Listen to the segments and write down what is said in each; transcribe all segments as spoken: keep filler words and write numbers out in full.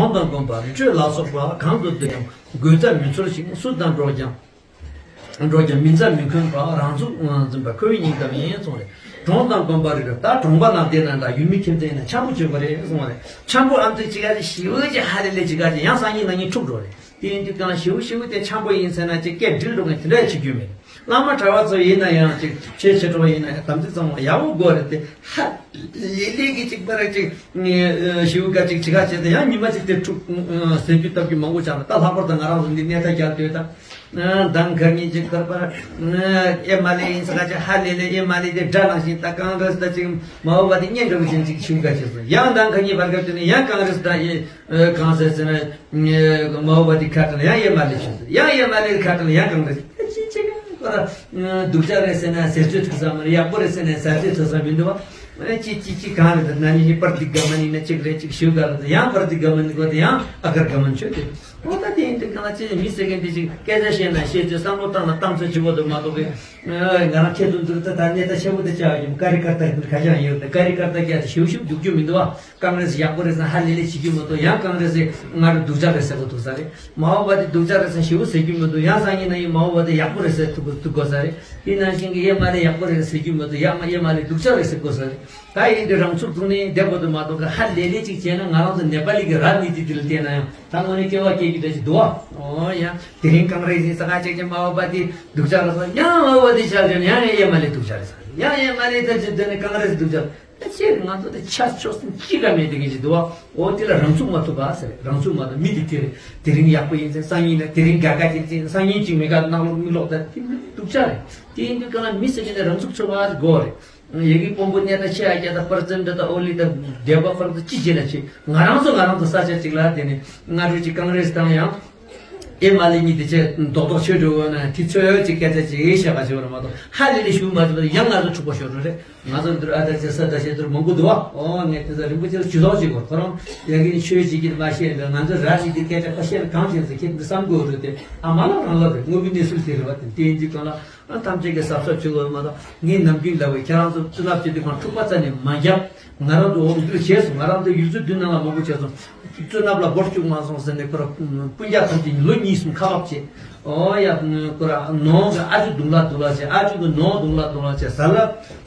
གྲོང་དང་དགོན་པ་རི་ཁྲོད་ལ་སོགས་པ་གང་དུ་སྡོད་ཀྱང་དགོས་རྩ་མི་ཚོར་ཞིང་སུ་དང་འགྲོགས་ཀྱང་འགྲོགས་ཀྱང་མི་འཛའ་མི་འཁོན་པ་རང་ཚུགས་འཛིན་པ་ཁོ་བོའི་སྙིང་གཏམ་ཡིན་གསུངས་རེད། གྲོང་དང་དགོན་པ་རི་ཁྲོད་ད་གྲོང་པ་ནང་བསྡད་ན་འདྲ་ཡུལ་མི་ཁྱིམ་མཚེས་ཡིན་ན་འཆམ་པོ་བྱེད་དགོས་རེད་གསུངས་པ་རེད། འཆམ་པོ་ཨམ་ཚིག་ཅིག་ག་ཅིག་ཞེ་པོ་ཅིག་ཧ་ལས་ལས་ཅིག་ག་ཅིག་ཡང་སང་ཉིན་གནངས་ཉིན་འཁྲུག་འགྲོ་རེད། དེ་ཡིན་དུས་གང་ཞེ་པོ་ཞེ་པོ་དེ་འཆམ་པོ་ཡིན་ཟེར་ན་ཅིག་སྐད་འགྲིག་འགྲོ་མཁན་དེ་འདྲ་བྱེད་རྒྱུ་མེད། བླ་མ་གྲྭ་བ་ཚོ་ཡིན་ན་ཡང་ཅིག་ཆོས་བྱེད་གྲོགས་ཡིན་ན་ཡང་དམ་ཚིག་གཙང་མ་ཡག་པོ་དགོས་རེད་དེ། ཧ་ལས་ལས་ཀྱི་ཅིག་པར་ཅིག་ཞེ་པོ་ག་ཅིག་ཅིག་ག་བྱེད་དེ་ཡང་ཉི་མ་ཅིག་དེ་འཁྲུག་ཟེར་རྒྱུ་ལྟ་རྒྱུ་མང་པོ་ཆགས་ལ། ད་ལྷག་པར་དུ་ང་རང་ཚོ་འདི་གནས་ཐ་རྒྱལ་དུས་ད་མདང་ཁ་ཉིན་ཅིག་ཁར་པར་ཨེ་མ་ལས་ཡིན་ས་ག་ཅིག་ཧ་ལས་ལས་ཨེ་མ་ལས་དེ་དགྲ་ནང་བཞིན་ད་གང་རེད་ད་ཅིག་མ་འོ་བ་དེ་གཉེན་འདྲ་བོ་ཅན་ཅིག་ཞེ་པོ་ག་བྱེད་སོང་། ཡང་མདང་ཁ་ཉིན་བར་སྐབས་དེ་ནས་ཡང་གང་རེད་ད་ཨེ། ཨ། གང་ཟེར་ཟེར་ན། ཨ། མ་འོ་བ་དེ་ཁ་བྲལ་ཡང་ཨེ་མ་ལས་བྱུང་ཟེར། ཡང་ཨེ་མ་ལས་ཁ་བྲལ་ཡང་གང་རེད། ཨ། ཅི་ཅི་གང་ཁོ་ར། ཨ། སྡུག་ཅག་རེད་ཟེར་ན་ཟེར་ཚོད་ཐུག་ས་མ་རེད། ཡག་པོ་རེད་ཟེར་ན་ཟེར་ཚོད་ཐུག་ས་མི་འདུག་བ། ཨ། ཅི་ཅི་ཅི་གང་རེད་ཟེར་ན་ནི་པར་འདི་དགའ་མ་ནི་ན་གཅིག་རེད། གཅིག་ཞུ་ག་རེད་ཟེར་ཡང་པར་འདི་དགའ་མ་ནི་གོ་དེ་ཡང་ཨ་གར་དགའ་མ་ཆོད་དེ། འོ་ད་དེ་ཡིན་དུས་གང་ལ་ཅི་མི་ཟེར་མཁན་དེ་ཅིག་སྐད་ཆ་བཤད་ན་བཤད་ཚོད་བསམ་བློ་བཏང་ན་བཏང་ཚོད་ཅིག་གོ་འདུག་མ་གཏོགས་གི། ཨ། ང་རང་ཁྱེད་ཚོ་འདུག་ད་ད་གནས་ད་ཆེ་བོ་དེ་བཅའ་ཡོད་ཀྱི་ཀ་རི་ཀར་ཏ་ཀ་རི་ཀར་ཏ་ཀྱ་ཞིབ་ཞིབ་འདུག་རྒྱུ་མི་འདུག་བ། གང་རེད་ཟེར་ཡག་པོ་རེད་ཟེར་ཧ་ལས་ལས་བྱེད་རྒྱུ་མི་འདུག་ཡང་གང་རེད་ཟེར་ང་རང་སྡུག་ཅག་རེད་ཟེར་གོ་འདུག་ས་རེད། མ་འོ་བ་དེ་སྡུག་ཅག་རེད་ཟེར་ཞེ་པོ་ཟེར་རྒྱུ་མི་འདུག་ཡང་སང་ཉིན་ན་ཡིན་མ་འོ་བ་དེ་ཡག་པོ་རེད་ཟེར་ཐུབ་ཐུབ་དགོས་ས་རེད། དེ་ནང་བཞིན་གྱི་ཨེ་མ་ལས་ཡག་པོ་རེད་ཟེར་རྒྱུ་མི་འདུག་ཡང་མ་ཨེ་མ་ལས་སྡུག་ཅག་རེད་ཟེར་དགོས་ས་རེད། ད་ཡིན་དུས་རང་ཚུགས་ཐུག་ནས་བསྡད་དགོས་འདུག་མ་གཏོགས་གི་ཧ་ལས་ལས་ཅིག་བྱས་ན་ང་རང་ཚོ་ནེ་པ་ལི་གི་རཱ་ནི་ཏི་དེ་ལ་བལྟས་ན་ཡང་ད་དངོས་གནས་སྐྱོ་བ་སྐྱེ་རྒྱུ་འདྲ་ཞིག་འདུག་ཨ། འོ་ཡ། དེ་རིང་གང་རེད་ཟེར་ས་ཁ་ཅིག་ཅིག་མ་འོ་བ་དེ་སྡུག་ཅག་རེད་ཟེར། ཡང་མ་འོ་བ་དེ་ཆགས་བྱས་ན་ཡང་ཨེ་མ་ལས་སྡུག་ཅག་རེད་ཟེར། ཡང་ཨེ་མ་ལས་ད་ཅིག་དེ་ནས་གང་རེད་ཟེར་སྡུག་ཅག་ད་ཅི་རེད། ང་ཚོ་དེ་ཆ་ཆོག་སེམས་ཅི་ག་མེད་དེ་གི་ཞིག་འདུག་བ། འོ་དེ་ལ་རང་ཚུགས་མ་ཐུབ་པ་ཟེར། རང་ཚུགས་མ་ཐུབ་མི་དེ་དེ་རེད། དེ་རིང་ཡག་པོ་ཡིན་ཟེར་སང་ཉིན་ན་དེ་རིང་དགའ་དགའ་དེ་ཅིག་སང་ཉིན་ཅིག་མི་དགའ་གནག་ལོག་མིག་ལོག་ད་དེ་མི་སྡུག་ཅག་རེད། དེ་ཡིན་དུས་གང་ལ་མི་ཟེར་མཁན་དེ་རང་ཚུགས་ཆོག་པ་དགོས་རེད། ཡ་གི་དཔོན་པོ་གནས་ད་ཆེ་ཨ་རྒྱ་དང་པར་ཙེན་འདྲ་དང་ཨོ་ལི་དང་སྡེ་པ་ཁོ་རང་ཚོ་ཅི་བྱེད་ན་བྱེད། ང་རང་ཚོ་ང་རང་ཚོ་ས་ཆ་གཅིག་ལ་དེ་ནས་སྔ་དྲོ་གཅིག་ཀང་རེས་དང་ཡང་ཨེ་མ་ལི་གཉིས་དེ་ཆེ་རྡོག་རྡོག་ཆོས་འགྲོ་འོ་ན་དེ་ཚོས་ཅིག་སྐད་ཆ་ཅིག་བཤད་པ་ཞིག་ཡོད་རེད་མ་གཏོགས་ཧ་ལས་ལས་ཞུ་མ་ཐུབ་པ་ཡང་ང་ཚོ་འཁྲུག་པ་ཤོར་འགྲོ་རེད། ང་ཚོ་འདིར་ཨ་ད་ཆེ་ས་ད་ཆེ་འདིར་མང་པོ་འདུག་བ། ཨོ་ངས་དེ་ཚོ་རིན་པོ་ཆེ་ལ་ཇུས་གཏོགས་བྱེད་དགོས། ཁོ་རང་ཡ་གི་ནི་ཆོས་བྱེད་ཀྱི་མ་ཤེས་འདུག་ང་ཚོ་ར་ཞིག་གི་སྐད་ཆ་ཁ་ཤས་ལ་གང་བྱེད་ཟེར་ཁྱེད་འདི་བསམ་དགོས་རེད་དེ། ཨ་མ་ལ་རང་ལ་རེད། དངོས་པོའི་གནས་ཚུལ་དེ་རེད་བ། དེ་དེ་ཡིན་དུས་གང་ལ། ཨ་ཐམས་ཅད་ཀྱིས་གཟབ་གཟབ་བྱེད་དགོས་མ་གཏོགས་ངས་ནམ་རྒྱུན་ལབ་པའི་ཁྱེད་རང་ཚོ་བཙུན་ནག་བྱེད་དུས་གང་འཁྲུག་པ་རྩ་ནས་མ་རྒྱབ། ང་རང་ཚོ་འོ་འདུག་བྱས་སོང་། ང་རང་ཚོ་ཡུལ་ཚོ་བདུན་ནང་ལ་མང་པོ་བྱས་སོང་། བཙུན་ནག་ལ་སྒོར་བཅུག་མ་སོང་ཟེར་ནས་ཁོ་ར་སྤུན་ཀྱག་ཐམས་ཅད་ལོ་གཉིས་གསུམ་ཁ་ལག་བྱས། ཨོ་ཡ་ཁོ་ར་ནོར་གི་ཨ་ཅུ་རྡུང་ལ་རྡུང་ལ་བྱས། ཨ་ཅུ་གི་ནོར་རྡུང་ལ་རྡུང་ལ་བྱས། ཟ་ལ་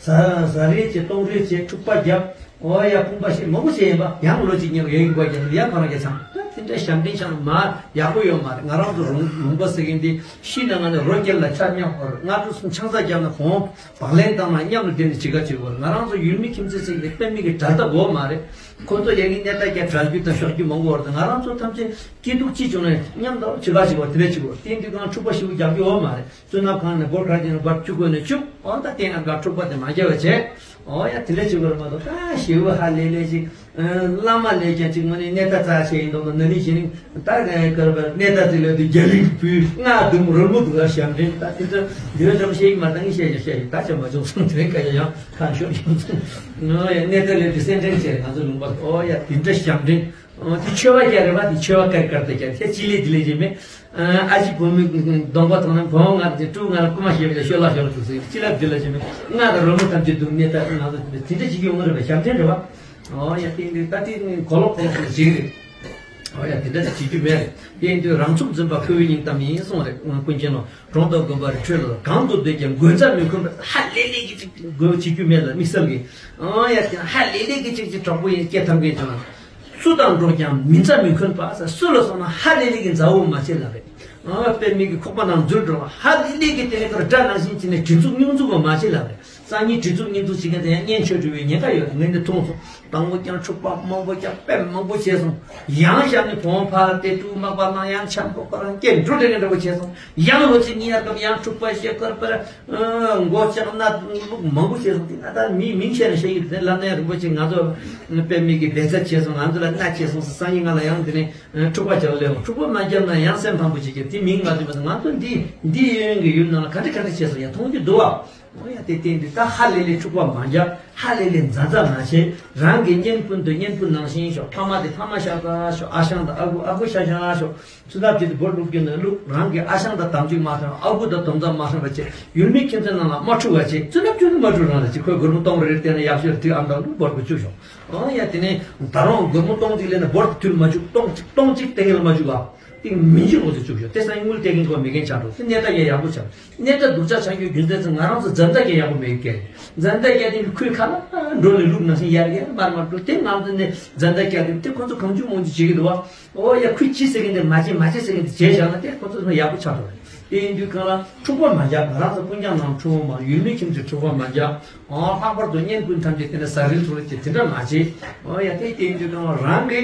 ཟ་ཟ་རེས་བྱས་གཏོང་རེས་བྱས་འཁྲུག་པ་རྒྱབ། ཨོ་ཡ་ཕུང་པ་ཞིག་མང་པོ་བྱས་ཡིན་པ། ཡང་ལོ་གཅིག་ཉེ་བ་ཡོད་ཡིན་པ་རྒྱབ་ཡ་ཁོ་རང་གི་ཚང་ད་དེ་འདྲ་ཞབས་འདྲེན་བྱས་ན་མ་ཡག་པོ་ཡོད་མ་རེད། ང་རང་ཚོ་རོང་ལུང་པ་ཟེར་མཁན་དེ་ཤི་ན་ང་ནི་རོ་ཁྱེར་ལ་ཆ་མཉམ་བར་སྔ་དྲོ་གསུམ་ཆང་ས་བརྒྱབ་ན་གོང་བག་ལེན་བཏང་ན་མཉམ་དུ་བསྡད་ནས་བྱེད་ཀ་བྱེད་དགོས། ང་རང་ཚོ་ཡུལ་མི་ཁྱིམ་མཚེས་ཚིག་ནས་དཔེ་མི་གི་གྲལ་ལྟ་དགོས་མ་རེད། ཁོ་ཚོ་ཡ་གི་གནས་སྟངས་ཀྱང་གྲལ་རྒྱུ་དང་ཤོར་རྒྱུ་མང་པོ་བར་དུ་ང་རང་ཚོ་ཐམས་ཅད་སྐྱིད་སྡུག་ཅི་བྱུང་ན་མཉམ་དུ་བྱེད་ཀ་བྱེད་དགོས། དེ་འདྲ་བྱེད་དགོས། དེ་འདི་གང་འཁྲུག་པ་ཞེ་པོ་རྒྱག་རྒྱུ་ཡོད་མ་རེད། བཙུན་ནག་ཁང་ནས་སྒོར་ག་ཅིག་ནས་འབབ་བཅུག་དགོས་ནས་བཅུག་ཨོ་ད་དེ་ཡང་འཁྲུག་པ་དེ་མ་རྒྱབ་པ་བྱས། ཨོ་ཡ་དེ་འདྲ་བྱེད་དགོས་རེད་མ་གཏོགས་ད་ཞེ་པོ་ཧ་ལས་ལས་ཅིག་བླ་མ་ལས་ཀྱང་ཅིག་དངོས་གནས་གནས་ད་རྩ་ཆེ་ཡིན་མདོག་དང་ན་ནིང་གཞེས་ནིང་ད་ག་རེ་བར་གནས་ད་ཚིག་ལ་དུ་རྒྱ་གླིང་བུའི་རྔ་ཟླུམ་རོལ་མོ་འདུག་ལ་ཞབས་འདྲེན་ད་དེ་ཚོ་འདི་བས་ཙམ་བཤད་ཀྱི་མ་བཏང་གི་བཤད་ཀྱང་བཤད་ཀྱི་ད་ཆ་མ་བྱུང་སོང་། དེ་རིང་ཁ་ཡ་ཡང་ཁ་ཤོར་ཡོང་སོང་། ཨོ་ཡ་གནས་ད་ལས་དུ་སེམས་ཁྲལ་བྱས་ང་ཚོ་ལུང་པ་ཨོ་ཡ་དེ་འདྲ་ཞབས་འདྲེན་ཨོ་དེ་ཆོས་པ་རྒྱ་རེད་པ། དེ་ཆོས་པ་དཀར་དཀར་དེ་རྒྱ་དེ་ཅི་ལས་དེ་ལས་ཀྱི་མེད། ཨ་ཅི་བུ་མོའི་གདོང་པ་མཐོང་ན་བུ་མོ་ང་དེ་ཕྲུ་གུ་ང་ལ་རྐུ་མ་བྱེད་པ་ལ་ཤོད་ལ་ཤོད་ལ་ཐུག་ཟེར་ཅི་ལབ་དེ་ལ་ཅི་མེད། ང་དང་རོལ་མོ་ཐམས་ཅད་སྡུག་གནས་ད་ང་ཚོ་དེ་འདྲ་བྱེད་ཀྱི་ཡོང་གི་རེད་པ། ཞབས་འདྲེན་རེད་པ། ཨོ་ཡ་དེ་འདི་ད་དེ་གོ་ལོག་གོ་ལོག་ཅིག་བྱེད་ཀྱི་རེད། ཨོ་ཡ་དེ་འདྲ་ཅིག་བྱེད་རྒྱུ་མེད་རེད། དེ་འདི་རང་ཚུགས་འཛིན་པ་ཁོ་བོའི་སྙིང་གཏམ་ཡིན་གསུངས་རེད། ཀུན་མཁྱེན་ལོ་གྲོང་དང་དགོན་པ་རི་ཁྲོད་ལ་གང་དུ་སྡོད་ཀྱང་དགོས་རྩ་མི་འཁོན་པ་ཧ་ལས་ལས་ཀྱི་ཅིག་དགོས་བྱེད་རྒྱུ་མེད་ལ་དམིགས་བསལ་གྱི། ཨོ་ཡ་དེ་ཧ་ལས་ལས་ཀྱི་ཅིག་ཅིག་གྲོགས་པོ་ཡིན་སྐྱེ་ཐབས་མཁན་ཅིག་ལ། སུ་དང་འགྲོགས་ཀྱང་མི་མཛའ་མི་འཁོན་པ་ཟེར། སུ་ལ་སོང་ན་ཧ་ལས་ལས་ཀྱི་མཛའ་བོ་མ་བྱེད་ལབ་རེད། ཨ་དཔེ་མི་གི་ཁོག་པ་ནང་འཛུལ་འགྲོ་བ་ཧ་ལས་ལས་ཀྱི་དེ་ནས་ཁར་དགྲ་ནང་བཞིན་བྱས་ནས་གྲི་འཛུགས་སྙུང་འཛུགས་པ་མ་བྱེད་ལབ་རེད། སང་ཉིན་གྲི་འཛུགས་སྙུང་འཛུགས་བྱེད་མཁན་དེ་ཡང་གཉེན་ཆོས་སྒྲུབ་པའི་ཉེན་ཁ་ཡོད་རེད། ངས་འདི་མཐོང་སོང་། དང་པོ་ཀྱང་འཁྲུག་པ་མང་པོ་ཀྱང་དཔེ་མང་པོ་བྱས་སོང་། ཡང་ཞབས་ནས་བོང་ཕར་དེ་ཕྲུག་མག་པ་ནང་ཡང་འཆམ་པོ་ཁོ་རང་སྐད་འགྲོ་དེ་ག་འདྲ་པོ་བྱས་སོང་། ཡང་ལོ་གཅིག་གཉིས་ཡར་སྐབས་ཡང་འཁྲུག་པ་བཤད་ཁར་པར། མགོ་ལྕགས་སྣ་ལུག་མང་པོ་བྱས་སོང་། དེ་ང་ད་མི་མིང་བཤད་ན་བཤད་ཡོད་དེ་ལབ་ན་ཡང་རིན་པོ་ཆེ་ང་ཚོ་དཔེ་མི་གི་བེ་ཚ་བྱས་སོང་། ང་ཚོ་ལ་སྣ་བྱས་སོང་ཟེར། སང་ཉིན་ང་ལ་ཡང་དེ་ནས་འཁྲུག་པ་རྒྱག་ལེ་འཁྲུག་པ་མ་བརྒྱབ་ན་ཡང་སེམས་ཕམ་པོ་བྱེད་ཀྱི་དེ་མིང་ང་ཚོས་མ་ང་ཚོ་འདི་འདི་ཡོན་གི་ཡུལ་ནང་ལ་ག་འདྲ་ག་འདྲ་བྱས་སོང་ཡང་མཐོང་རྒྱུ་འདུག་བ། ཨོ་ཡ་དེ་བསྟན་དུས་ད་ཧ་ལས་ལས་འཁྲུག་པ་མ་རྒྱབ། ཧ་ལས་ལས་མཛའ་མཛའ་མ་བྱེད་རང་ རང་གི་གཉེན་སྤུན་དུ་གཉེན་སྤུན་ནང་བཞིན་ཤོག་ཕ་མ་དེ་ཕ་མ་ཤ་ཤ་ཤོག་ཨ་ཞང་དང་ཨ་ཁུ་ཨ་ཁུ་ཤ་ཤ་ཤོག་ཚུལ་ཐབས་ཀྱིས་དེ་བོར་བླུག་རྒྱུ་ནི་བླུག་རང་གི་ཨ་ཞང་དང་དམ་ཚིག་མ་མཐུན་ཨ་ཁུ་དང་དམ་ཚིག་མ་མཐུན་པ་བྱས་ཡུལ་མི་ཁྱིམ་མཚེས་ནང་ལ་མ་འཁྲུག་པ་བྱས་ཚུལ་ཐབས་ཀྱིས་མ་འཁྲུག་རང་ལ་ཅིག་ཁོས་སྒོར་མོ་སྟོང་རེ་སྟེར་ན་ཡག་ཤོས་དུས་ཨམ་དང་བླུག་བོར་དུ་བཅུག་ཤོག་ཨོ་ཡ་དེ་ནས་ད་རུང་སྒོར་མོ་སྟོང་གཅིག་ལེན་ན་བོར་དུ་དུས་ལ་མ་བཅུག་སྟོང་གཅིག་སྟོང་གཅིག་སྟེང་ལ་མ་བཅུག་ཨ། ཏིང་མི་འཇིག་འོ་ཚོད་བཅུག་ཤོག་དེ་སང་ཉིན་དངུལ་སྟེར་མཁན་ཁོ་མེད་མཁན་ཆགས་འགྲོ་དེ་གནས་སྟངས་ཡང་ཡག་པོ་ཆགས། གནས་སྟངས་སྡུག་ཅག་ཆགས་རྒྱུའི་རྒྱུ་མཚན་ཚོ་ང་རང་ཚོ་འཛམ་བདག་གིས་ཡག་པོ་མེད་ཀྱི། འཛམ་བདག་གིས་དེ་ཁོའི་ཁ་ལ་འགྲོ་ནས་བླུགས་ནང་བཞིན་ཡར་ཡར་མར་མར་འགྲོ་དེ་ང་ཚོ་ནས་འཛམ་བདག་གིས་དེ་དེ་ཁོ་ཚོ་གང་བྱུང་མང་བྱུང་བྱེད་ཀྱི་འདུག་བ། ཨོ་ཡ་ཁོས་ཅི་ཟེར་གི་འདི་མ་བྱེད་མ་བྱེད་ཟེར་གི་འདི་བྱས་བཞག་ན་དེ་ཁོ་ཚོ་ཚོ་ཡག་པོ་ཆགས་འགྲོ་རེད། དེ་ཡིན་དུས་གང་ལ་འཁྲུག་པ་མ་རྒྱག་ང་རང་ཚོ་སྤུན་ཀྱག་ནང་འཁྲུག་པ་མ་ཡུལ་མི་ཁྱིམ་གྱི་འཁྲུག་པ་མ་རྒྱག་ཨོ་ལྷག་པར་དུ་གཉེན་སྤུན་ཐམས་ཅད་དེ་ནས་ཟ་རིལ་ཐོག་ལ་ཅིག་དེ་འདྲ་མ་བྱེད། ཨོ་ཡ་དེ་དེ་ཡིན་དུས་གང་ལ་རང་གི་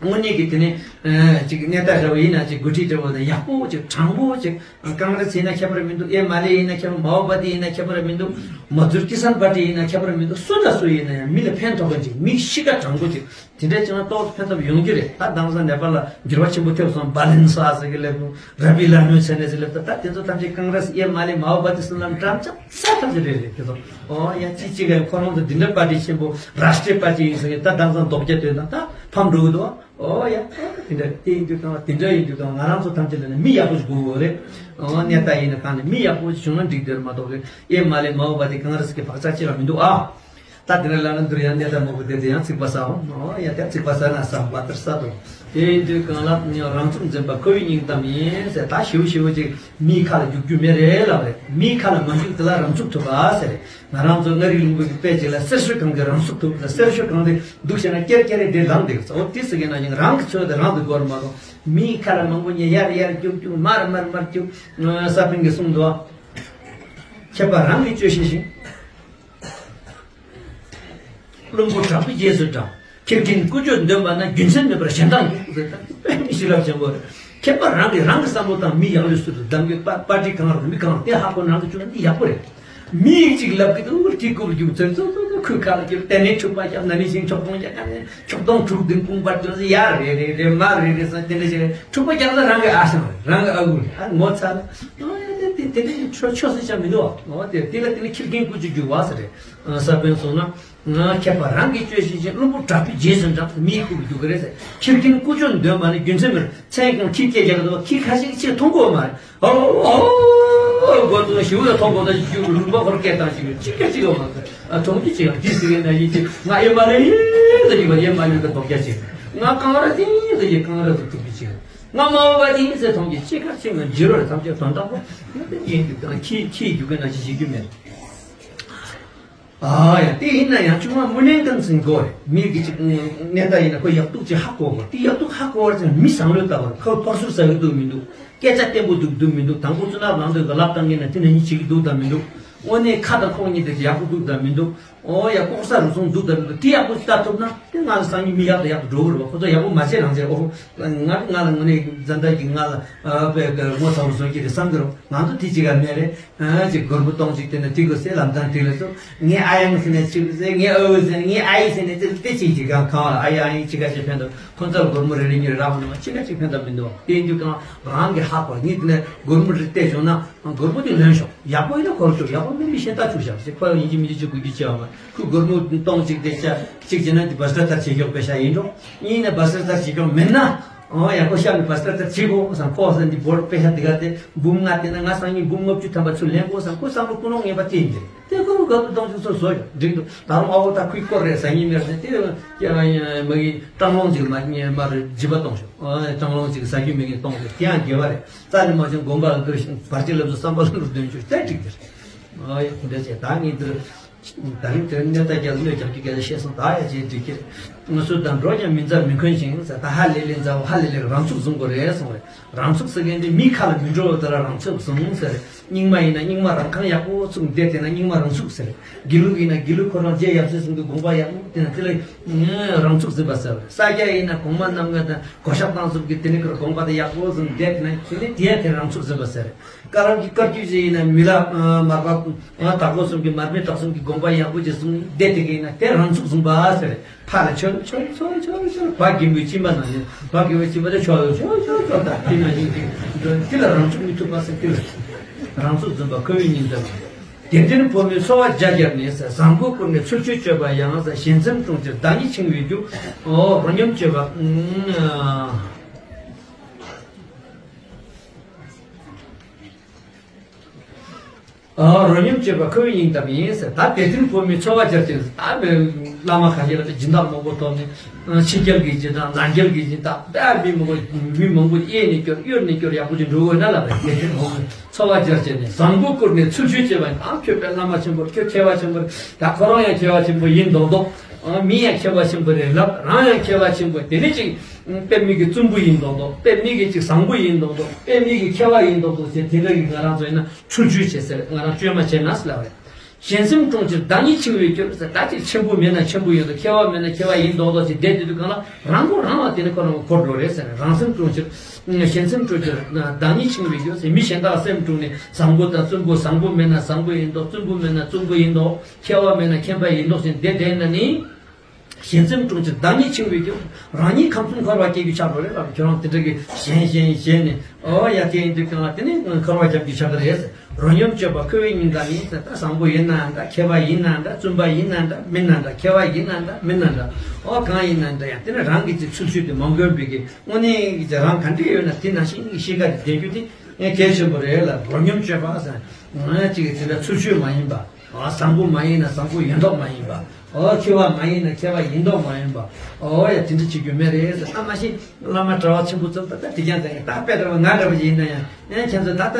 དངོས་གནས་ཀྱི་དེ་ནས་ཅིག་གནས་སྟངས་འདྲ་བོ་ཡིན་ན་ཅིག་འགོ་ཁྲིད་འདྲ་བོ་དང་ཡག་པོ་ཅིག་དྲང་པོ་ཅིག་ཀང་རེས་ཡིན་ན་ཁྱད་པར་མི་འདུག་ཨེ་མ་ལེ་ཡིན་ན་ཁྱད་པར་མའོ་པ་ཏི་ཡིན་ན་ཁྱད་པར་མི་འདུག་མ་ཛུར་ཀི་སན་པ་ཏི་ཡིན་ན་ཁྱད་པར་མི་འདུག་སུ་དང་སུ་ཡིན་ན་ཡང་མི་ལ་ཕན་ཐོགས་མཁན་ཅིག་མི་གཤིས་ཀ་དྲང་པོ་ཅིག་དེ་འདྲ་བྱུང་ན་ཏོག་ཙམ་ཕན་ཐོགས་ཡོང་རྒྱུ་རེད། ད་དེང་སང་ནེ་པ་ལ་འགྱུར་བ་ཆེན་པོ་ཐེབས་སོང་། བྷ་ལན་ས་ཟེར་གི་སླེབས་འདུག་ར་བི་ལ་ནུ་ཟེར་ནས་ཟེར་སླེབས་འདུག་ད་དེ་ཚོ་ཐམས་ཅད་ཀང་རེས་ཨེ་མ་ལེ་མའོ་པ་ཏི་སུ་ལ་འགྲམ་ལྕག་ས་ཐམས་ཅད་རེད་རེད་དེ་ཚོ། ཨོ་ཡ་ཅི་ཅི་ག་ཁོ་རང་ཚོ་འདི་འདྲ་པ་ཏི་ཆེན་པོ་རཱ་ཤི་ཏྲི་པ་ཏི་ཡིན་ཟེར་གི་ད་དེང་སང་ལྡོག་རྒྱ་དོན་དང་ད་ཕམ་འགྲོ་གི་འདུག་ཨོ་ཡ། དེ་འདྲ་དེ་ཡིན་དུས་གང་དེ་འདྲ་ཡིན་དུས་གང་ང་རང་ཚོ་ཐམས་ཅད་ལ་ནི་མི་ཡག་པོ་ཞིག་དགོས་དགོས་རེད། ཨོ་གནས་སྟངས་ཡིན་ན་གང་ནས་མི་ཡག་པོ་ཞིག་བྱུང་ན་འགྲིག་འདོད་མ་གཏོགས་རེད། ཨེ་མ་ལེ་མའོ་པ་ཏི་ཀང་རེས་ཀྱི་བག་ཆགས་ཅི་ལ་མི་འདུག་ཨ། ད་དེ་འདྲ་ལབ་ན་འདིར་ཡང་གནས་སྟངས་མང་པོ་དེ་དེ་ཡང་ཚིག་པ་ཟ་འོང་། ཨོ་ཡ་དེ་ཚིག་པ་ཟ་ན་ཟ་བ་ལྟར་ཟ་དོ། དེ་ཡིན་དུས་གང་ལ་རང་ཚུགས་འཛིན་པ་ཁོ་བོའི་སྙིང་གཏམ་ཡིན་ཟེར། ད་ཞིའུ་ཞིའུ་ཅིག་མིའི་ཁ་ལ་རྒྱུག་རྒྱུ་མེད་རེད་ལབ་རེད། མིའི་ཁ་ལ་མ་རྒྱུག་དེ་ལ་རང་ཚུགས་ཐུབ་པ་ཟེར་རེད། ང་རང་ཚོ་མངའ་རིས་ལུང་པའི་དཔེ་ཅིག་ལ་གསེར་ཞོ་གང་གི་རང་ཚུགས་ཐུབ་ལ་གསེར་ཞོ་གང་དེ་འདུག་བྱས་ན་ཀེར་ཀེར་རེ་དེ་ལངས་འདུག་འོ་དེ་ཟེར་གྱི་ན་ཡང་རང་གི་ཚོད་དེ་རང་དུ་འགོར་མ་གཏོགས་མིའི་ཁ་ལ་མང་པོ་ཉན་ཡར་ཡར་རྒྱུག་རྒྱུག་མར་མར་མར་རྒྱུག་ས་པཎ་གྱིས་གསུངས་འདུག་མཁས་པ་རང་གིས་དཔྱོད་ཤེས་ཤིང་། བླུན་པོ་དྲག་པོའི་རྗེས་སུ་འབྲང་། ཁྱི་རྒན་ཀུ་ཅོ་འདོན་པ་ན་རྒྱུ་མཚན་མེད་པར་གཞན་དག་འགྱུར་ཟེར། ད་དཔེ་མི་ཤེས་རབ་ཆེན་པོ་རེད། མཁས་པ་རང་གིས་རང་གི་བསམ་བློ་དང་མི་ཡག་ལུས་སུ་རུ་གདམ་གྱི་པ་པ་ཏི་གང་རུ་མི་གང་དེ་ཧ་གོ་རང་གི་བཅུག་ན་འདི་ཡག་པོ་རེད། མི་ཡིག་ཅིག་ལབ་གི་འདུག་དེ་ཀུ་རུ་རྒྱུག་ཚོད་ཚོད་ཚོད་ཚོད་ཁོའི་ཁ་ལ་ཀྱི་དེ་ནས་འཁྲུག་པ་རྒྱག་ན་ནི་ཞིང་ཆོག་སྟོང་རྒྱག་ན་ནི་ཆོག་སྟོང་དྲུག་བདུན་དཔུང་པར་གྱོན་ཡ་རེ་རེ་རེ་མ་རེ་རེ་ས་དེ་འདྲ་ཞིག་རེད། འཁྲུག་པ་རྒྱག་ན་རང་གི་ཨ་ཞང་རེད། རང་གི་ཨ་ཁུ་རེད། ཨ་ངོ་ཚ་ན་ཨ་དེ་དེ་དེ་ནས་ཆོ་ཆོ་སྲིད་ཆ་མི་འདུག་ཨ་དེ་དེ་ལ་དེ་ནས་ཁྱི་རྒན་ཀུ་ཅོ་རྒྱུག་བ་ས་རེད། ས་པཎ་གསུངས་ན། ང་མཁས་པ་རང་གིས་དཔྱོད་ཤེས་ཤིང་། བླུན་པོ་དྲག་པོའི་རྗེས་སུ་འབྲང་། མིའི་ཁུག་རྒྱུག་གི་རེད་ཟེར། ཁྱི་རྒན་ཀུ་ཅོ་འདོན་པ་ནི་རྒྱུ་མཚན་མེད། མཚན་གང་ཁྱི་སྐད་རྒྱག་གི་འདུག་ཁྱི་ཁ་ཤས་ཅིག་མཐོང་གོ་མ་རེད། ཨོ་ཨོ་ཨོ་སྒོ་ཚུགས་ཞིའུ་ལ་མཐོང་གོ་ད་རྒྱུག་རུམ་པ་ཁོར་སྐད་བཏང་ཞིག་ཅི་སྐད་ཅིག་ཡོང་མ་རེད། ཨ་མཐོང་རྒྱུ་ཅིག་ཡང་འདི་ཟེར་གི་ན་ཡིན་ཅིག་ང་ཨེ་མ་ལེ་ཡིན་ཟེར་གི་བ་ཨེ་མ་ལེ་གི་རྡོག་རྒྱ་ཅིག་ང་ཀང་ར་ཏིང་ཟེར་གི་ཀང་ར་ཟེར་ཐུབ་གི་ཅིག་ང་མ་འོ་བ་ཏིང་ཟེར་མཐོང་རྒྱུ་ཅི་ཁ་ཅིག་ང་འཇིར་བ་རེད། ཐམས་ཅད་དོན་དག་པོ་ཡིན་དུས་ཁྱི་ཁྱི་རྒྱུག་གི་ན་ཅི་བྱེད་རྒྱུ་མེད། ཨ་ཡ་དེ་ཡིན་ན་ཡང་ཆུང་མ་མུ་ནེ་ཀན་ཚིན་གོ་རེད། མི་གི་ཅིག་གནས་ད་ཡིན་ན་ཁོ་ཡག་སྡུག་ཅིག་ཧ་གོ་གོ་དེ་ཡག་སྡུག་ཧ་གོ་བར་ཅིག་མི་བཟང་ལོས་ལྟ་བར་ཁོ་ཕར་ཚུར་ཟ་གི་འདུག་མི་འདུག་སྐད་ཆ་བརྟན་པོ་འདུག་འདུག་མི་འདུག་དང་པོ་བཙུན་ནག་ནང་དུ་ག་ལབ་བཏང་གི་ན་དེ་ན་ཡིན་བྱེད་ཀྱི་འདུག་དང་མི་འདུག་དངོས་གནས་ཁ་དང་ཁོག་གཉིས་དེ་ཡག་པོ་འདུག་དང་མི་འདུག་ཨོ་ཡ་ལྐོག་ཟ་རུལ་སུངས་འདུག་དང་མི་འདུག་དེ་ཡག་པོ་ལྟ་ཐུབ་ན་དེ་ང་ལ་སང་ཉིན་མི་ཡག་དང་ཡག་ཏུ་འགྲོ་གི་རེད་བ། ཁོ་ཚོ་ཡག་པོ་མ་བྱས་རང་བྱས་ཨོ་ང་ང་ལ་དངོས་གནས་འཛམ་བདག་གིས་ང་ལ་ཨ་དཔེ་ངོ་ཚ་བོ་བཟོ་གི་རེད་བསམ་གི་རེད། ང་ཚོ་དེ་གཅིག་ག་མེད་རེད། ཨ་ཅིག་སྒོར་མོ་སྟོང་གཅིག་སྟེར་ན་དེ་གོ་སའི་ལམ་སང་དེ་ལ་ཚོ་ངའི་ཨ་ཡང་ཟེར་ནས་ཅིག་ཟེར། ངའི་ཨ་འུ་ཟེར་ནས་ངའི་ཨ་ཡི་ཟེར་ནས་ཅིག་སྟེར་ཅིག་ཅིག་གང་གང་ཨ་ཡ་ཨ་ཡི་ཅི་ག་ཅིག་ཕན་ཐོགས། ཁོ་ཚོར་སྒོར་མོ་རེ་རེ་གཉིས་རེ་རག་པ་ནི་མ་ཅི་ག་ཅིག་ཕན་ཐོགས་མི་འདུག་དེ་ཡིན་དུས་གང་རང་གི་ཧ་གོ་ངས་དེ་ནས་སྒོར་མོ་རེ་སྟེར་བྱུང་ན་སྒོར་མོ་དེ་ལོན་ཤོག་ཡག་པོ་ཡིན་ན་ཁོ་རང་ཆོག་ཡག་པོ་མིན་པའི་ཤེས་རྟགས་ཆུག་བཞག་ཟེར། ཁོ་ཡང་ཡིན་གཅིག་མིན་གཅིག་ཅིག་དགོས་རྒྱུ་ཅི་ཡང་མ་ཁོས་སྒོར་མོ་སྟོང་གཅིག་སྟེར་ཤག་གཅིག་བྱས་ན་དེ་བ་སྟར་ལྟར་བྱེད་ཤོག་པེ་ཤ་ཡིན་འགྲོ། གཉིས་ནས་བ་སྟར་ལྟར་བྱེད་ཤོག་མིན་ན། ཨོ་ཡ་ཁོ་ཤ་མི་བ་སྟར་ལྟར་བྱེད་དགོས་བསམ། ཁོ་བསམ་འདི་བོར་པེ་ཤ་འདི་ག་དེ་འབུམ་ལྔ་སྟེར་ན་ང་སང་ཉིན་འབུམ་ལྔ་བཅུ་ཐམ་པ་ཚུར་ལེན་དགོས་བསམ། ཁོ་བསམ་བློ་ཀུན་སློང་ངན་པ་དེ་ཡིན་ཏེ། དེ་ཁོ་རུ་ག་དུ་གཏོང་ཆུག་སོ་སོ་འགྲིག་འདུག་ད་རུང་ཨ་བོ་ད་ཁོའི་སྐོར་རེད་ཟ་ཉིན་མེར་ཟེར་དེ་མ་གི་སྤྲང་བློང་ཅིག་མ་མ་རེད་བྱིས་པ་གཏོང་ཤོག་སྤྲང་བློང་ཅིག་ཟ་རྒྱུ་མེད་མཁན་གཏོང་ཤོག་དེ་ཡང་དགེ་བ་རེད། རྩ་ནས་མ་བྱུང་དགོན་པ་ལ་འདུར་ཞིང་བར་ཆད་ལབ་སོ་བསམ་པ་ལ་འདུར་འདོན་ཆུག་དེ་འགྲིག་གི་རེད། ཨ་ཡ་དེ་འདྲ་བྱས་ད་ངས་འདིར། ད་རིང་དེར་གནས་སྟངས་རྒྱ་གནོད་རྒྱག་རྒྱུ་སྐད་ཆ་བཤད་སོང་། ད་ཡ་ཅེས་འགྲིག་གི་རེད། ང་ཚོ་དང་འགྲོ་ཀྱང་མི་མཛའ་མི་འཁོན་ཞིང་ཟེར། ད་ཧ་ལས་ལས་མཛའ་བོ་ཧ་ལས་ལས་རང་ཚུགས་བཟུང་དགོས་རེད་གསུངས་རེད། རང་ཚུགས་ཟེར་མཁན་དེ་མིའི་ཁ་ལ་མི་འགྲོ་བ་དེ་ལ་རང་ཚུགས་བཟུང་ཟེར། རྙིང་མ་ཡིན་ན་རྙིང་མ་རང་ཁང་ཡག་པོ་བཙུགས་བསྡད་དེ་ན་རྙིང་མ་རང་ཚུགས་ཟེར། དགེ་ལུགས་ཡིན་ན་དགེ་ལུགས་ཁོ་རང་རྗེ་ཡབ་སྲས་གསུམ་གྱི་དགོངས་པ་ཡག་པོ་དེ་ན་དེ་ལ་རང་ཚུགས་ཟིན་པ་ཟེར། ས་སྐྱ་ཡིན་ན་གོང་མ་རྣམ་ལྔ་དང་གོ་ཤཱཀ་རྟ་གསུམ་གྱི་དེ་ནི་ཁོ་རང་དགོངས་པ་དེ་ཡག་པོ་བཟུང་བསྡད་དེ་ན་དེ་ནི་དེ་ཡང་དེ་རང་ཚུགས་ཟིན་པ་ཟེར། བཀའ་རམས་ཀྱི་བཀའ་བརྒྱུད་ཅིག་ཡིན་ན་མི་ལ་མར་པ་དྭགས་པོ་གསུམ་གྱི་མར་མེ་དྭགས་གསུམ་གྱི་དགོངས་པ་ཡག་པོ་ཅིག་གསུངས་བསྡད་དེ་གི་ཡིན་ན་དེ་རང་ཚུགས་བཟུང་པ་ཟེར། ཕར་ལ་ཆོལ་ཆོལ་ཆོལ་ཆོལ་ཆོལ་བ་རྒན་པོའི་སྤྱི་པ་ནང་བཞིན་བ་རྒན་པོའི་སྤྱི་པ་དེ་ཆོལ་ཆོལ་ཆོལ་ཆོལ་དང་དེ་ནང་བཞིན་ཅིག་འགྲོ་དེ་ལ་རང་ཚུགས་མི་ཐུབ་པ་ཟེར། དེ་ལ་རང་ཚུགས་འཛིན་པ་ཁོ་བོའི་སྙིང་གཏམ། དད་ལྡན་ཕོ་མོས་འཚོ་བ་རྒྱ་བསྐྱེད་ནས། བཟང་པོའི་སྐུར་ནས་ཚུལ་འཆོས་སྤྱོད་པ་ཡང་། ཞི་འཛུམ་དྲུང་ཕྱུར་བདག་ཉིད་འཆིང་བའི་རྒྱུ། རོ་སྙོམས་སྤྱོད་པ། རོ་སྙོམས་སྤྱོད་པ་ཁོ་བོའི་སྙིང་གཏམ་ཡིན་ཟེར། ད་དད་ལྡན་ཕོ་མོའི་འཚོ་བ་སྦྱར་ཅན་ཟེར། ད་བླ་མ་ཁ་ཤས་ལ་སྦྱིན་བདག་མང་པོ་ཐོབ་ནས། ཕྱི་རྒྱལ་གྱི་སྦྱིན་བདག་ནང་རྒྱལ་གྱི་སྦྱིན་བདག་དཔེ་མི་མང་པོ་མི་མང་པོ་གཡས་ནས་སྐྱོར་གཡོན་ནས་སྐྱོར་ཡག་པོ་ཅིག་འགྲོ་དགོས་ན་ལབ་པས། དད་ལྡན་ཕོ་མོའི་འཚོ་བ་སྦྱར་ཅན་ནས་བཟང་པོའི་སྐུར་ནས་ཚུལ་འཆོས་སྤྱོད་པ་ཡིན། ཨ་ཁྱོད་དཔེ་བླ་མ་ཆེན་པོ། ཁྱོད་མཁས་པ་ཆེན་པོ་རེད། ད་ཁོ་རང་ཡང་མཁས་པ་ཆེན་པོ་ཡིན་མདོག་མདོག་མི་ཡང་མཁས་པ་ཆེན་པོ་རེད་ལབ། རང་ཡང་མཁས་པ་ཆེན་པོ། དེ་ནས་ཅིག་དཔེ་མི་གི་བཙུན་པོ་ཡིན་མདོག་མདོག་དཔེ་མི་གི་ཅིག་བཟང་པོ་ཡིན་མདོག་མདོག་དཔེ་མི་གི་མཁས་པ་ཡིན་མདོག་མདོག་ཟེར། དེ་འདྲ་གི་ང་རང་ཚོ་ཡིན་ན་ཚུལ་འཆོས་བྱེད་ཟེར། ང་རང་བཅོས་མ་བྱས་ན་ཟེར་ལབ་རེད། ཞི་འཛུམ་དྲུང་ཕྱུར་བདག་ཉིད་འཆིང་བའི་རྒྱུ་ཟེར། ད་ཅིག་ཆེན་པོ་མེད་ན་ཆེན་པོ་ཡིན་མདོག་མཁས་པ་མེད་ན་མཁས་པ་ཡིན་མདོག་མདོག་ཅིག་བསྡད་དུས་དུས་གང་ལ་རང་མགོ་རང་ལ་དེ་ནས་ཁོ་རང་འཁོར་འགྲོ་རེད་ཟེར། རང་འཛུམ་དྲུང་ཕྱུར། ཞི་འཛུམ་དྲུང་ཕྱུར་བདག་ཉིད་འཆིང་བའི་རྒྱུ་ཟེར། མི་གཞན་དག་སེམས་དཀྲུགས་ནས། བཟང་པོ་དང་བཙུན་པོ། བཟང་པོ་མེད་ན་བཟང་པོ་ཡིན་མདོག་བཙུན་པོ་མེད་ན་བཙུན་པོ་ཡིན་མདོག་མཁས་པ་མེད་ན་མཁས་པ་ཡིན་མདོག་ཟེར་བསྡད་བསྡད་ན་ནི། ཞི་འཛུམ་དྲུང་ཕྱུར་བདག་ཉིད་འཆིང་བའི་རྒྱུ། རང་ཉིད་ཁམས་གསུམ་འཁོར་བར་སྐྱེ་རྒྱུ་ཆགས་འགྲོ་རེད་ལབ། ཁྱོད་རང་དེ་འདྲ་གི་ཞན་ཞན་ཞན་ནས། ཨོ་ཡ། དེ་ཡིན་དུས་གང་ལ་དེ་ནི་འཁོར་བ་རྒྱབ་རྒྱུ་ཆགས་ཀྱི་རེད། རོ་སྙོམས་སྤྱོད་པ་ཁོ་བོའི་སྙིང་གཏམ་ཡིན་ཟེར། ད་བཟང་པོ་ཡིན་ནའང་འདྲ། མཁས་པ་ཡིན་ནའང་འདྲ། བཙུན་པ་ཡིན་ནའང་འདྲ། མིན་ནའང་འདྲ། མཁས་པ་ཡིན་ནའང་འདྲ། མིན་ནའང་འདྲ། ཨོ་གང་ཡིན་ནའང་འདྲ། ཡང་དེ་ནི་རང་གི་ཅིག་ཚུལ་འཆོས་དེ་མ་གོན་པའི་གི་དངོས་གནས་ཀྱི་རང་ག་འདྲ་ཡོད་ན་དེ་ནང་བཞིན་གྱི་གཤིས་ཀ་དེ་ལྡན་རྒྱུ་དེ་གལ་ཆེན་པོ་རེད་ལ། རོ་སྙོམས་སྤྱོད་པ་ཟེར། ང་ཅིག་གི་དེ་འདྲ་ཚུལ་འཆོས་མ་ཡིན་པ། ཨ་བཟང་པོ་མ་ཡིན་ན་བཟང་པོ་ཡིན་མདོག་མ་ཡིན་པ། ཨོ་མཁས་པ་མ་ཡིན་ན་མཁས་པ་ཡིན་མདོག་མ་ཡིན་པ། ཨོ་ཡ། དེ་འདྲ་བྱེད་རྒྱུ་མེད་རེད་ཟེར། ད་མ་གཞི་བླ་མ་གྲྭ་བ་ཆེན་པོ་ཚོ་ད་ལྟ་དེ་རྐྱང་དེ་ད་དཔེ་འདྲ་བ་ང་འདྲ་བ་ཡིན་ན་ཡང་། ཨེ་ཁྱེད་ཚོ་ད་ལྟ་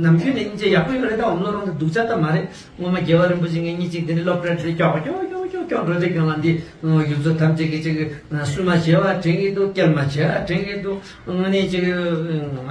ནམ་རྒྱུན་ནས་སྙིང་རྗེ་ཡག་པོ་ཡོད་རེད། ད་འོམ་ལོ་རང་ད་སྡུག་ཅག་ད་མ་རེད། སྔོན་མ་རྒྱལ་བ་རིན་པོ་ཆེ་ངེད་གཉིས་གཅིག་དེ་འདྲ་སློབ་གྲྭ་དེ་ཀྱོག་ཀྱོག་ཀྱོག་ཀྱོག་ཀྱོག་འགྲོ་དུས་སྒང་ལ་འདི་ཡུལ་ཚོ་ཐམས་ཅད་ཀྱི་ཅིག་སུན་མ་བྱེད་པ་དྲན་གྱི་འདུག་སྐྱེལ་མ་བྱེད་པ་དྲན་གྱི་འདུག་དངོས་གནས་ཅིག་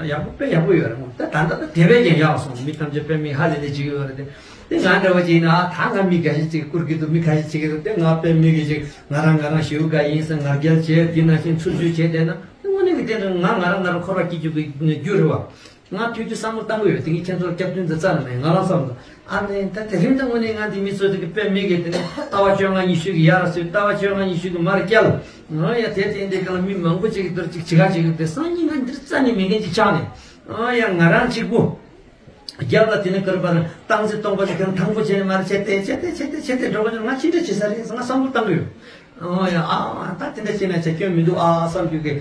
ཡག་པོ་དཔེ་ཡག་པོ་ཡོད་རེད། ད་ད་ལྟ་ད་དེ་བས་ཀྱང་ཡག་སོང་། མི་ཐམས་ཅད་དཔེ་མི་ཧ་ལས་ལས་བྱེད་ཀྱི་ཡོད་རེད་དེ། དེ་ང་འདྲ་བ་ཅིག་ཡིན་ན་ཨ་ད་ང་མི་འགའ་ཞིག་ཅིག་བཀུར་གྱི་འདུག་མི་ཁ་ཤས་བྱེད་ཀྱི་འདུག་དེ་ང་དཔེ་མི་གི་ཅིག་ང་རང་ང་རང་ཞེ་པོ་དགའ་ཡིན་ཟེར་ང་རྒྱལ་བྱས། དེ་ནང་བཞིན་ཚུལ་འཆོས་བྱས་བསྡད་ན་དེ་དངོས་གནས་ཀྱི་དེ་འདྲ་ང་ང་རང་ང་རང་འཁོར་བ་སྐྱེ་རྒྱུ་གི་རྒྱུ་རེད་བ། ང་དུས་དུས་བསམ་བློ་བཏང་གི་ཡོད། དེ་ངས་ཁྱེད་ཚོར་སྐྱབས་སྟོན་དུ་རྩ་ནས་མེད། ང་རང་བསམ་བློ། ཨ་ནི་ད་དེ་རིང་ད་དངོས་གནས་ང་འདི་མི་ཚོ་དེ་གི་དཔེ་མི་གི་དེ་ནས་ལྟ་བ་བཅོ་ལྔ་ཉི་ཤུ་གི་ཡར་སོས། ལྟ་བ་བཅོ་ལྔ་ཉི་ཤུ་གི་མར་བསྐྱལ། ཨ་ཡ། དེ་དེ་འདི་གང་ལ་མི་མང་པོ་ཅིག་གི་དོར་ཅིག་བྱེད་ག་ཅིག་གི་དེ་སང་ཉིན་ང་འདིར་རྩ་ནས་མེད་མཁན་ཅིག་ཆགས་ནས། ཨ་ཡ། ང་རང་གཅིག་པུ། རྒྱབ་ལ་དེ་ནས་ཀར་པར་སྟངས་འཛིན་སྟོང་པ་ཅིག་གང་ཐང་པོ་བྱས་ནས་མར་བྱས་ཏེ་བྱས་ཏེ་བྱས་ཏེ་བྱས་ཏེ་འགྲོ་ག་ཅིག་ང་ཅི་འདྲ་བྱེད་ས་རེད་ང་བསམ་བློ་བཏང་གི་ཡོད། ཨོ་ཡ། ཨ་ཨ་ད་དེ་འདྲ་བྱས་ན་བྱ་སྐྱོན་མི་འདུག་ཨ་བསམ་རྒྱུ་གི་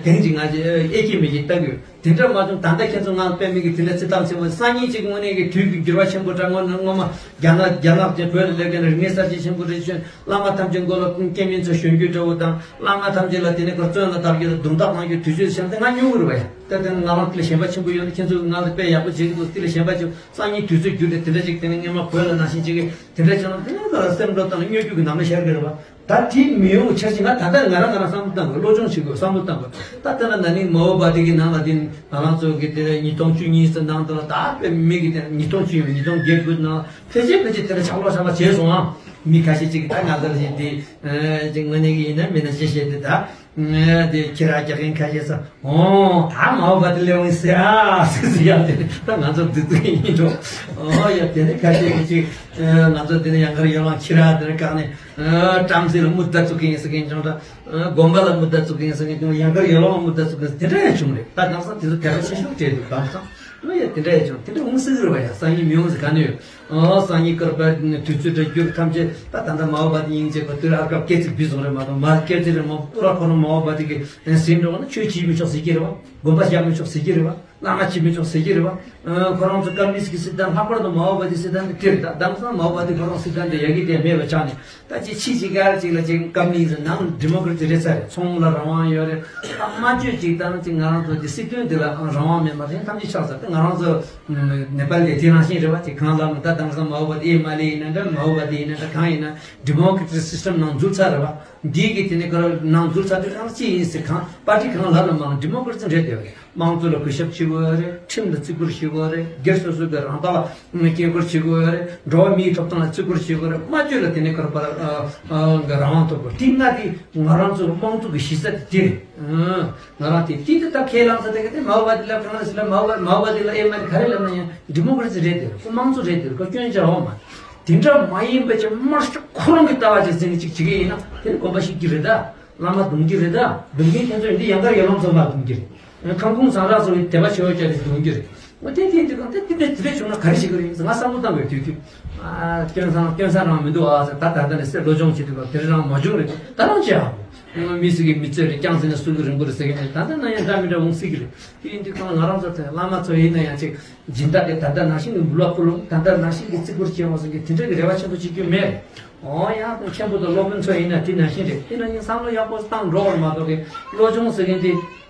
དེང་ཅིག་ང་ཅིག་ཨེ་ཀྱི་མི་ཀྱི་ལྟ་གི་ཡོད། དེ་འདྲ་མ་བྱུང་། ད་ལྟ་ཁྱེད་ཚོ་ངང་དཔེ་མི་གི་དེ་འདྲ་རྩི་སྟངས་ཆེན་པོ། སང་ཉིན་ཅིག་དངོས་གནས་ཀྱི་དུས་ཀྱི་འགྱུར་བ་ཆེན་པོ་འདྲ། སྔོན་སྔོན་མ་རྒྱ་ནག་རྒྱ་ནག་ཅན་བོད་ལ་སླེབས་མཁན་རིག་གནས་གསར་བརྗེ་ཆེན་པོ་རེད་ཤོད། བླ་མ་ཐམས་ཅད་མགོ་ལ་སྐུ་སྐྱེ་མིན་ཚོ་གཞོན་སྐྱེས་འདྲ་བོ་དང་བླ་མ་ཐམས་ཅད་ལ་དེ་ནས་ཁོ་བཙོན་ལ་བཏབ་རྒྱུ་ལ་རྡུང་རྡེག་གནང་རྒྱུ་དུས་ཚོད་ཤར་ཏེ་ང་སྙུང་གི་རེད་བ་ཡ། ད་དེ་ང་རང་དེ་ལ་ཞེན་པ་ཆེན་པོ་ཡོད་ན་ཁྱེད་ཚོས་ང་ལ་དཔེ་ཡག་པོ་བྱེད་ཀྱི་འདུག་དེ་ལ་ཞེན་པ་ཆེན་པོ། སང་ཉིན་དུས་ཚོད་འགྱུར་ཏེ་དེ་འདྲ་ཅིག་དེ་ནས་སྔོན་མ་བོད་ལ་ནང་བཞིན་ཅིག་གི་དེ་འདྲ་བྱུང་ན་དེ་ནས་ད་སེམས་འགྲོ་སྟངས་ལ་སྨྱོ་རྒྱུ་གི་ནང་ལ་ཤར་གི་རེད་བ། ད་དེ་མི་ཡོང་བའི་འཆར་གཞི་ང་ད་ལྟ་ང་རང་ང་རང་བསམ་བློ་བཏང་དགོས། བློ་སྦྱོང་བྱེད་དགོས། བསམ་བློ་བཏང་དགོས། ད་ལྟ་ན་ན་ནིང་མའོ་བ་ཏི་གི་ནང་ལ་དེ་ང་རང་ཚོ་གི་དེ་ཉིས་སྟོང་བཅུ་གཉིས་ཙམ་ནང་དུ་ལ་ད་དཔེ་མི་གི་དེ་ཉིས་སྟོང་བཅུ་ཉིས་སྟོང་བརྒྱད་དགུ་ནང་ཕལ་ཆེར་ཕལ་ཆེར་དེ་འདྲ་ཆག་ལོག་ཆག་ལོག་བྱས་སོང་ཨ། མི་ཁ་ཤས་ཅིག་གིས་ད་ང་ཚོ་ལ་བཞིན་དེ་ཅིག་དངོས་གནས་ཀྱི་ཡིན་ན་མིན་ན་ཅི་བཤད་དེ་ད། དེ་ཁྱི་ར་རྒྱག་མཁན་ཁ་ཤས་སུ་ཨོ་ད་མའོ་བ་ཏི་ལེ་ཝང་ཟེར་ཨ་ཟེར་ཟེར་ཡ་དེ་ད་ང་ཚོ་བདུད་ཚིག་ཡིན་འགྲོ། ཨོ་ཡ་དེ་ནི་ཁ་ཤས་ཀྱིས་ཅིག་ང་ཚོ་དེ་ནི་ཡང་གར་ཡོ་ལང་ཁྱི་ར་དེ་ནི་བཀག་ནས་བྲམ་ཟེ་ལ་མུ་མཐའ་བཙུགས་མཁན་ཡིན་ཟེར་མཁན་བྱུང་། ད་དགོན་པ་ལ་མུ་མཐའ་བཙུགས་མཁན་ཟེར་མཁན་བྱུང་། ཡང་གར་ཡོ་ལང་ལ་མུ་མཐའ་བཙུགས་མཁན་དེ་འདྲ་ཡང་བྱུང་རེད། ད་དེང་སང་དེ་ཚོ་དེ་འདྲ་ཆེ་ཤོས་སྤྲད་འདུག་དེང་སང་ཨོ་ཡ་དེ་འདྲ་ཡང་བྱུང་། དེ་འདྲ་འོང་སྲིད་ཀྱི་རེད་བ་ཡ། སང་ཉིན་མི་འོང་ཟེར་ག་ནས་ཡོད། ཨོ་སང་ཉིན་སྐར་པ་དུས་ཚོད་འདྲ་འགྱུར་ཐམས་ཅད་ད་ད་ལྟ་མའོ་བ་ཏི་སྙིང་རྗེ་པ་དུས་ཨ་སྐབས་སྐད་ཅིག་བུད་སོང་རེད་མ་གཏོགས་མ་སྐད་ཅིག་རེད་མ་པུ་ར་ཁོ་རང་མའོ་བ་ཏི་གི་ཟིན་འགྲོ་བ་ན་ཆོས་བྱེད་མི་ཆོག་ཟེར་གྱི་རེད་བ། དགོན་པ་བཞག་མི་ཆོག་ཟེར་གྱི་རེད་བ། བླ་མ་བྱེད་མི་ཆོག་ཟེར་གྱི་རེད་བ། ཁོ་རང་ཚོ་ཀམ་ནི་སི་གི་སྲིད་དོན་ལྷག་པར་དུ་མའོ་བ་ཏི་སྲིད་དོན་དེ་དེ་རེད། ད་དེང་སང་མའོ་བ་ཏི་ཁོ་རང་སྲིད་དོན་དེ་ཡ་གི་དེ་མེད་པ་ཆགས་ནས། ད་ཅི་ཕྱི་ཅིག་གར་ཅིག་ལ་ཅིག་ཀམ་ནི་ཟེར་ནང་ཌི་མོ་ཀ་རེ་སི་རེད་ས་རེད། ཚོང་ལ་རང་དབང་ཡོད་རེད། ད་སྨྲ་བརྗོད་ཅིག་བཏང་ཅིག་ང་རང་ཚོ་ཀྱི་སྲིད་དོན་འདི་ལ་རང་དབང་མེད་པ་དེ་ཐམས་ཅད་ཆགས་ཚར། ད་ང་རང་ཚོ་ནེ་པཱལ་དེ་དེ་རང་བཞིན་རེད་བ། ཅིག་གང་ལབ་ན་ད་དེང་སང་མའོ་བ་ཏི་ཨེ་མ་ལེ་ཡིན་ན་འདྲ། མའོ་བ་ཏི་ཡིན་ན་འདྲ། གང་ཡིན་ན་ཌི་མོ་ཀ་རེ་སི་སི་སི་ཊམ་ནང་འཛུལ་ཚར་རེད་བ། འདི་གི་དེ་ནི་ཁོ་རང་ནང་འཛུལ་ཚར་དུས་གང་ཅི་ཡིན་ཟེར་གང་པར་ཊི་གང་ལབ་ན་མང་ཌི་མོ་ཀ་རེ་སི་རེད་དེ་བ་རེད། དམངས་གཙོ་ལ་གུས་ཞབས་བྱེད་དགོས་རེད། ཁྲིམས་ལ་བརྩི་བཀུར་བྱེད་དགོས་རེད། སྒེར་སོ་སོ་གི་རང་རྟོགས་ལ་སྐྱོན་བཀུར་བྱེད་དགོས་རེད། འགྲོ་བ་མིའི་ཐོབ་ཐང་ལ་བརྩི་བཀུར་བྱེད་དགོས་རེད། སྨྲ་བརྗོད་ལ་དེ་ནས་ཁོ་རང་པར་གི་རང་དབང་ཐོབ་དགོས། དེ་ལྔ་དེ་ང་རང་ཚོ་དམངས་གཙོ་གི་གཞི་རྩ་དེ་དེ་རེད། ང་རང་དེ་དེ་དེ་ད་ཁས་བླངས་ས་དེ་ག་དེ་མའོ་བ་ཏི་ལ་གང་ལ་ཟེར་ན་མའོ་བ་མའོ་བ་ཏི་ལ་ཨེ་མ་ག་རེ་ལབ་ན་ཡང་ཌི་མོ་ཀ་རེ་སི་རེད། དེ་ཁོ་དམངས་གཙོ་རེད། དེ་ཁོ་སྐྱོན་ཆ་འོང་མ་དེ་འདྲ་མ་ཡིན་པ་ཅིག་དམར་ཤོག་ཁོ་རང་གི་ལྟ་བ་ཅིག་འཛིན་ཅིག་བྱེད་ཀྱི་ཡིན་ན་དེ་ནི་དགོངས་པ་བཞེས་ཀྱི་རེད་ད། བླ་མ་རྡུང་གི་རེད་ད། རྡུང་མཁན་ཁྱེད་ཚོས་འདི་ཡང་བསྐྱར་ཡར་ལངས་ཚོགས་པ་རྡུང་གི་རེད། ཁམས་ཁུངས་བཟང་རག་ཚོ་གི་དད་པ་ཆེ་བ་བཅས་ཏེ་རྡུང་གི་རེད། འོ་དེ་དེ་དེ་གང་དེ་དེ་དེ་དེ་བྱུང་ན་ག་རེ་བྱེད་ཀྱི་རེད་ཟེར་ང་བསམ་བློ་བཏང་བའི་དུས་དུས། ཨ་སྐྱོན་སང་སྐྱོན་སང་རང་མི་འདུག་ཨ་ཟེར། ད་ད་ལྟ་ནས་སེ་བློ་སྦྱོང་བྱེད་དུས་སྐབས་དེ་རིང་རང་མ་བྱུང་རེད། ད་རང་བྱེད་ཨ། མི་སུ་གིས་མི་ཚོད་རེད། རྐྱང་ཟིན་ན་སུ་གི་རིང་པོ་རེད་ཟེར་གི་མེད། ད་ལྟ་ན་ཡང་འདྲ་མི་འདྲ་འོང་སྲིད་ཀྱི་རེད། དེ་ཡིན་དུས་གང་ང་རང་ཚོ་དེ་བླ་མ་ཚོ་ཡིན་ན་ཡང་ཅིག་སྦྱིན་བདག་གི་ད་ལྟ་ནང་བཞིན་གྱི་འབུལ་བ་ཕུལ་ལོང་ད་ལྟ་ནང་བཞིན་གྱི་བརྩི་བཀུར་བྱེད་འོང་ཟེར་གི་དེ་འདྲ་གི་རེ་བ་ཆེན་པོ་བྱེད་རྒྱུ་མེད་རེད། འོ་ཡང་མཁན་པོ་དང་སློབ་དཔོན་ཚོ་ཡིན་ན་དེ་ནང་བཞིན་རེད། དེ་ནང་བཞིན་བསམ་བློ་ཡག་པོ་བཏང་འགྲོ་བར་མ་གཏོགས་གི་བློ་སྦྱོང་ཟེར་མཁན་དེ།